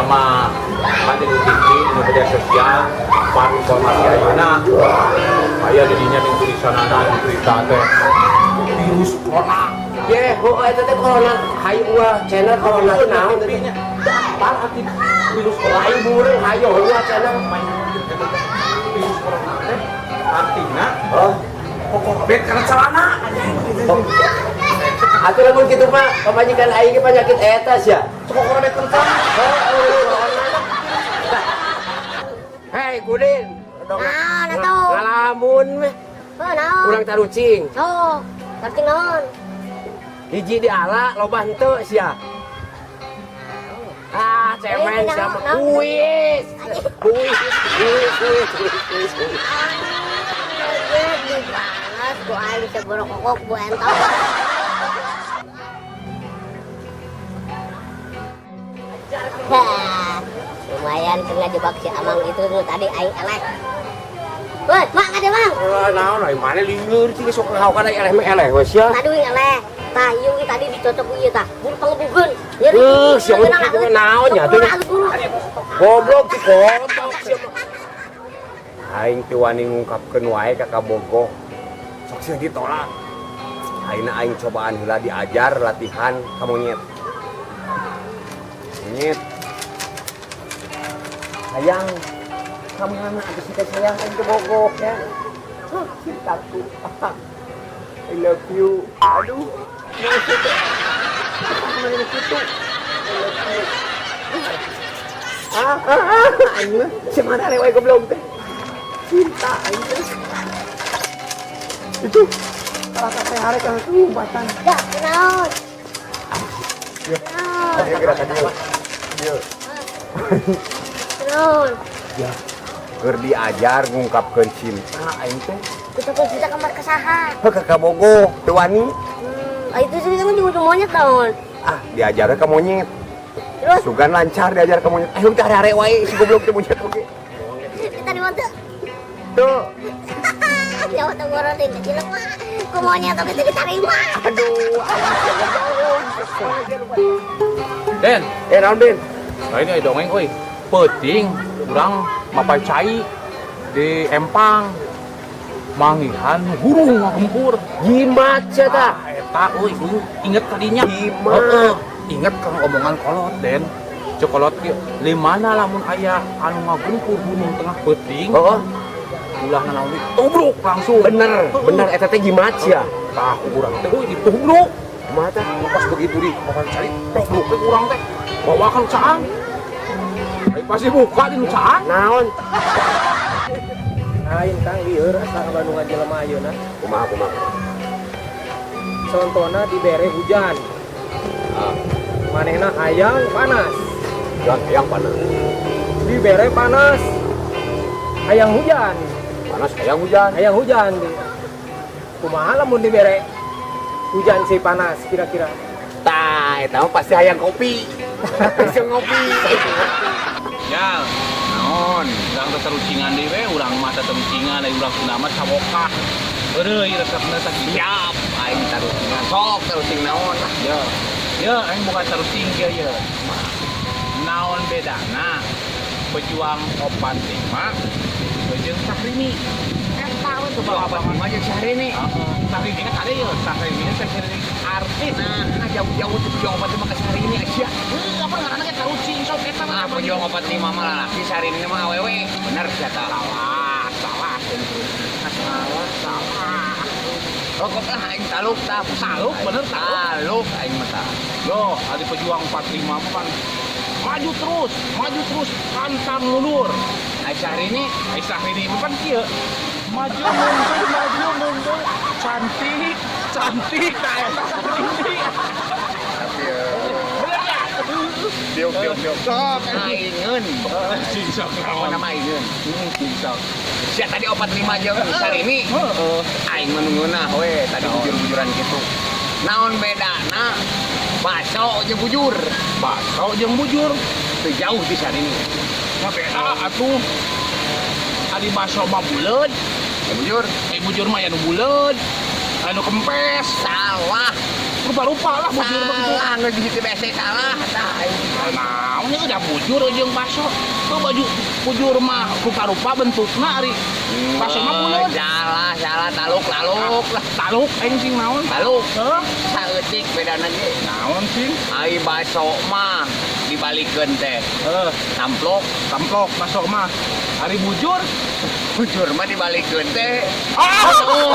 Ayeuna mah kan di TV, di media sosial, par informasi ayeuna aya di dinya di tulisanana, di berita teh virus corona. Ye, oh eta teh corona, hayu ulah channel corona teh naon teh? TV-nya apal arti virus corona? Lain bureung, hayu ulah channel. Virus corona teh artinya Oh, kokobet kana celana. Atuh lamun kitu mah pamajikan aing ge penyakit eta sia. Kokobet kana celana. Oh, corona. Hei, Kudin. Naon atuh? Ngalamun meh. Oh, naon? Urang tarucing. Sok, tarucing naon? Hiji di ala loba henteu sia. Ah, cemen Eh, sia naon, mah. Naon? Kuis. Kuis, kuis, kuis, kuis, kuis. Ah, dibalas ku aing bisa borokokok bu entok. Hah, lumayan kena jebak si Amang itu nu tadi aing eleh. Woi, mak ada mang. Wah, naon ai mane lieur sih sok ngahaokan ai eleh mah eleh we sia. Tadi uing eleh. Tah, ieu ge tadi dicocok ku ieu tah. Buru pangebugeun. Nyeri. Eh, sia mah kitu mah naon nya tuh. Goblok si kotok sia mah. Aing teu wani ngungkapkeun wae ka kabogoh. Sok sia ditolak. Ayeuna aing cobaan heula diajar latihan ka monyet. Monyet. Sayang, ka mana atuh sih teh sayang aing teh bogoh ya. Huh, cintaku. I love you. Aduh, naon sih teh? Kumaha kitu? I love you. Ah, ah, ah, aing mah si mana rewe goblok teh. Cinta aing teh. Itu salah teh hare ka lompatan. Ya, naon? Ya. Naon? Ayo gerakan dia. Dia. Naon? Ya. Keur diajar ngungkapkeun cinta aing teh. Kita pun cinta kamar kasaha. Heuh ka kabogoh teu wani. Ah, itu sih kan juga monyet naon. Ah, diajarnya ka monyet. Terus Sugan lancar diajar ka monyet. Ayo teh hare wae si goblok teh monyet oge. kita di mana? Tuh. Ya waktu gua roti kecil mah. Ku monyet tapi itu diterima. Aduh, Den, eh naon Den? Nah ini aya dongeng euy. Peuting urang mapai cai di empang. Manggihan hurung ngagempur. Jimat sia tah. Ah, eta euy, inget tadinya. Jimat. Heeh, inget kang omongan kolot, Den. Cek kolot kieu, limana lamun aya anu ngagempur gunung tengah peuting, Oh, ulah nanaon ditubruk langsung. Bener, bener eta teh jimat sia. Tah urang teh euy ditubruk. Kumaha tah? Pas begitu di makan cai, tubruk teh urang teh. Bawa kan caang. Ai pasti buka di nu caang. Naon? Lain Kang lieur asa ka Bandungan jelema ayeuna. Kumaha kumaha? Contona dibere hujan. Ah, Manehna hayang panas. Jangan hayang panas. Dibere panas. Hayang hujan. Panas hayang hujan. Hayang hujan. Kumaha lamun dibere hujan si panas kira-kira? Tah, eta mah pasti hayang kopi. Langsung ngopi. Ya, Naon? urang teh terucingan deui we, urang mah teh terucingan, ari urang Sunda mah cawokah. Heureuy resepna teh kieu. Siap, aing tarucingan. Sok tarucing naon lah. Ya, ya aing bukan tarucing kieu ye. Naon bedana pejuang 45 jeung Syahrini? Eta we pejuang 45 jeung Syahrini. Heeh, Syahrini kan ada ya, Syahrini teh Syahrini artis. Nah, jauh-jauh tuh pejuang 45 ke Syahrini sia. Heuh, apa ngaranna ge tarucing sok eta mah. Ah, pejuang 45 mah lalaki, Syahrini mah awewe. Bener sia tah. Salah, salah. Salah, salah. Rokok lah aing taluk tah. Taluk, bener, taluk. Taluk aing mah tah. Yo, ada pejuang 45 mah kan maju terus, pantang mundur. Ai Syahrini, Ai Syahrini mah kan kieu. Maju mundur, cantik, cantik, nah eta Syahrini. Bener ya? Diuk diuk diuk. Sok aingeun. Sing sok Apa naon? nama aingeun? Sing sok. Sia tadi 45 jeung Syahrini. Heeh. Aing mah nungeunah we tadi bujur-bujuran kitu. Naon bedana? Baso jeung bujur. Baso jeung bujur. Teu jauh ti Syahrini. Nah, beda atuh. Adi baso mah buleud, Ya bujur. eh bujur mah ya nu buleud, anu kempes. Salah. Rupa-rupa lah bujur begitu. Salah, geus di situ BC salah tah. Naon nya udah bujur jeung baso. Tuh baju bujur mah rupa-rupa bentukna, ari baso mah buleud. Salah, salah, taluk, taluk lah. Taluk aing sing naon? Taluk. Heuh. Saeutik bedana ge. Naon sing? Ai baso mah dibalikeun teh. Heuh, Tamplok, tamplok baso mah. Ari bujur bujur mah dibalikeun teh. Ah! Oh.